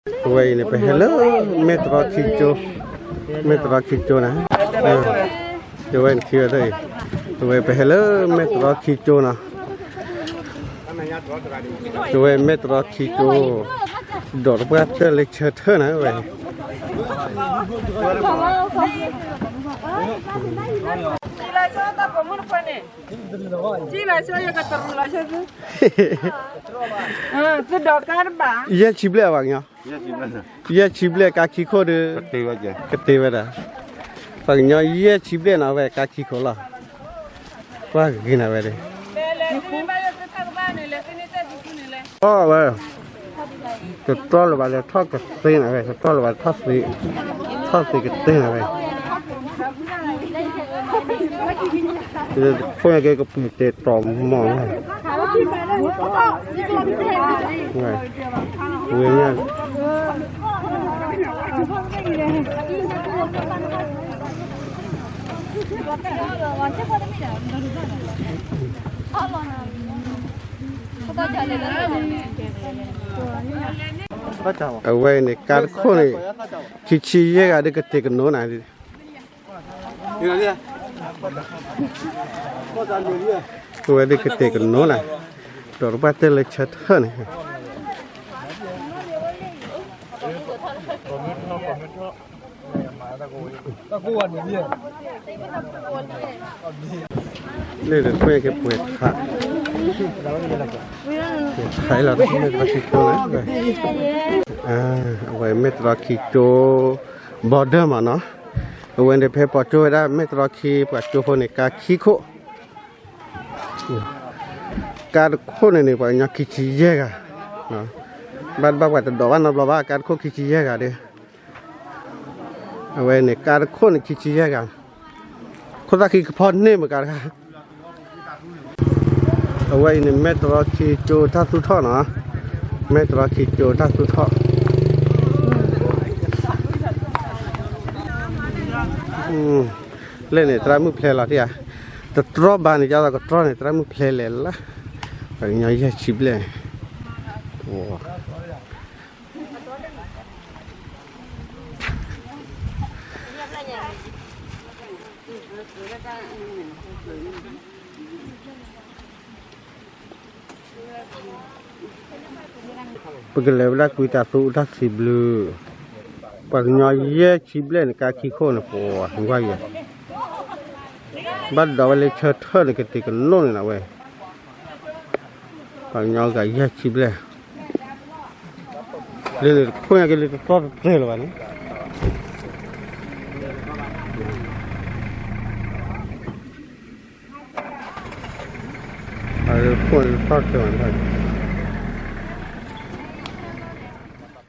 အဝဲအံၤန့ၣ် ပဟဲလၢ မဲၢ်တရီခံကၠိ, မဲၢ်တရီခံကၠိန့ၣ်, အဝဲန့ၣ်ထံဝဲသ့ၣ်အံၤ, အဝဲပဟဲလၢ မဲၢ်တရီခံကၠိနီၤ, အဝဲမဲၢ်တရီခံကၠိ, ဒီးတပှၢ်တၢၢ်လၢဆၢထၢၣ်န့ၣ်ဝဲ ယဲၢ်ဆံဘျဲၣ် ပှၤကညီ, ယဲၢ်ဆံဘျဲၣ်ကါခံခိၣ်ဒီး ကတ့ဝဲဒၣ်, ပှၤကညီယဲၢ်ဆံဘျဲၣ်နီၤ ဝဲကါခံခိၣ်လီၤ, ကွၢ်ဂ့ၤနၤဝဲဒီး အီၣ်ဝဲ တတြီလၢၤဘၣ်လၢထီၣ်ကသ့နၤဝဲ, တတြီလၢၤဘၣ်ထီၣ်သ့, ထီၣ်သ့ကသ့နၤဝဲ, ခိၣ်ညါက့ၤကပူၤတဲာ်တီၤမီၢ်, ဝဲ အဝဲန့ၣ် ကါတခိၣ်န့ၣ် ခံဆံယဲၢ်ဂၤဒီးကတ့ၢ်ကနိးနၤ, အဝဲဒၣ်ကတ့ၢ်ကနိးနၤ, ဒီးတပှၢ်တၢၢ်လၢဆၢထၢၣ်န့ၣ် လၢတခွဲက့ၤပှဲၤထး, ပှဲၤထးလီၤတမ့ၢ်တရၢ်ခံကၠိ, အဝဲမဲၢ်တရၢ်ခံကၠိ border မးနီၤ, အဝဲန့ၣ်ဖဲပိာ်ကၠိဝဲဒၣ် မဲၢ်တရၢ်ခံ ပှၤကၠိဖိန့ၣ် ကါခံခိၣ် ကါတခိၣ်န့ၣ်န့ၣ် ပှၤကညီခံဆံယဲၢ်ဂၤ, ဘၣ်တဘၣ်ပှၤတဒိးဘၣ်နီတဘျီဘၣ် ကါတခိၣ်ခံဆံယဲၢ်ဂၤဒီး, အဝဲန့ၣ် ကါတခိၣ်န့ၣ်ခံဆံယဲၢ်ဂၤ, ခိၣ်သၣ်ခံကဖီၣ်န့ၢ်မကါတခါ, အဝဲအံၤန့ၣ် မဲၢ်တရၢ်ခံကၠိတၢ်သူၣ်ထီၣ်နီၤ, မဲၢ်တရၢ်ခံကၠိတၢ်သူၣ်ထီၣ် လၢန့ၣ် သရၣ်မုၣ်ဖျဲးလီၤတံၢ်ဧါ, တတြီဘၣ်န့ၣ် ကၢ်သီးကတြီန့ၣ် သရၣ်မုၣ်ဖျဲးလဲၤလၢ, ပှၤကညီယဲၢ်ဆံဘျဲၣ်န့ၣ်, ပကလဲၤဝဲဒၣ်ကွံာ်တၢ်သူတၢ်စံးဘျုး, ပှၤကညီယဲၢ်ဆံဘျဲၣ်န့ၣ် ကါခံခိၣ်န့ၣ် ပှၤကွၢ်ယဲ, ဘၣ်ဒီးဝဲလၢဆၢထၢၣ်န့ၣ် ကတ့ၢ်ကနိးန့ၣ်နၤဝဲ, ပှၤကညီဂၤယဲၢ်ဆံဘျဲၣ်, လၢန့ၣ်တခိၣ်ညါက့ၤလၢတသီၣ်တတြဲၤလၢၤဘၣ်န့ၣ် အခိၣ်န့ၣ်တသီၣ်တတြဲၤဘၣ်န့ၣ်